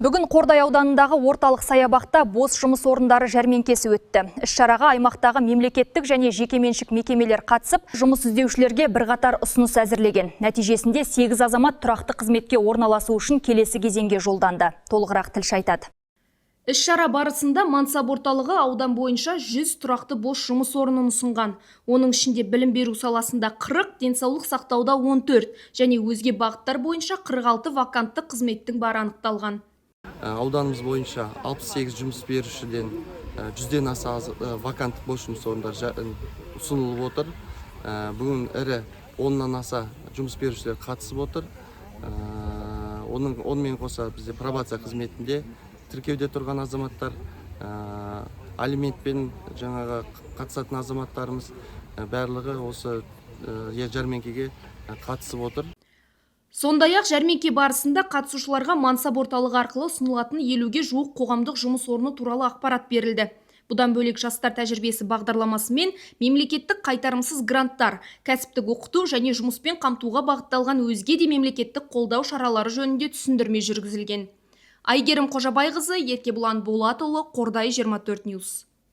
Бүгін Қордай ауданындағы орталық саябақта бос жұмыс орындары жәрмеңкесі өтті. Іс-шараға аймақтағы мемлекеттік және жекеменшік мекемелер қатысып, жұмыс іздеушілерге бірқатар ұсыныс әзірлеген. Нәтижесінде 8 азамат тұрақты қызметке орналасу үшін келесі кезеңге жолданды. Толығырақ тілші айтады. Іс-шара барысында мансап орталығы аудан бойынша 100 тұрақты бос жұмыс орнын ұсынған. Оның ішінде білім беру саласында 40, денсаулық сақтауда 14 және өзге бағыттар бойынша 46 вакантты қызметтің бары анықталған. Ауданымыз бойынша 68 жұмыс берушіден 100-ден аса вакант бос жұмыс орындары ұсынылып отыр. Бүгін ірі 10-нан аса жұмыс берушілер қатысып отыр. Оның онымен қоса бізде пробация қызметінде тіркеуде тұрған азаматтар, алиментпен жаңағы қатысатын азаматтарымыз, барлығы осы жәрмеңкеге қатысып отыр. Сондай-ақ жәрмеңке барысында қатысушыларға мансап орталығы арқылы ұсынылатын 50-ге жуық қоғамдық жұмыс орны туралы ақпарат берілді. Бұдан бөлек, «Жастар тәжірибесі» бағдарламасымен мемлекеттік қайтарымсыз гранттар, кәсіптік оқыту және жұмыспен қамтуға бағытталған өзге де мемлекеттік қолдау шаралары жөнінде түсіндірме жүргізілген. Айгерім Қожабайқызы, Еркебұлан Болатұлы, Қордай 24 News.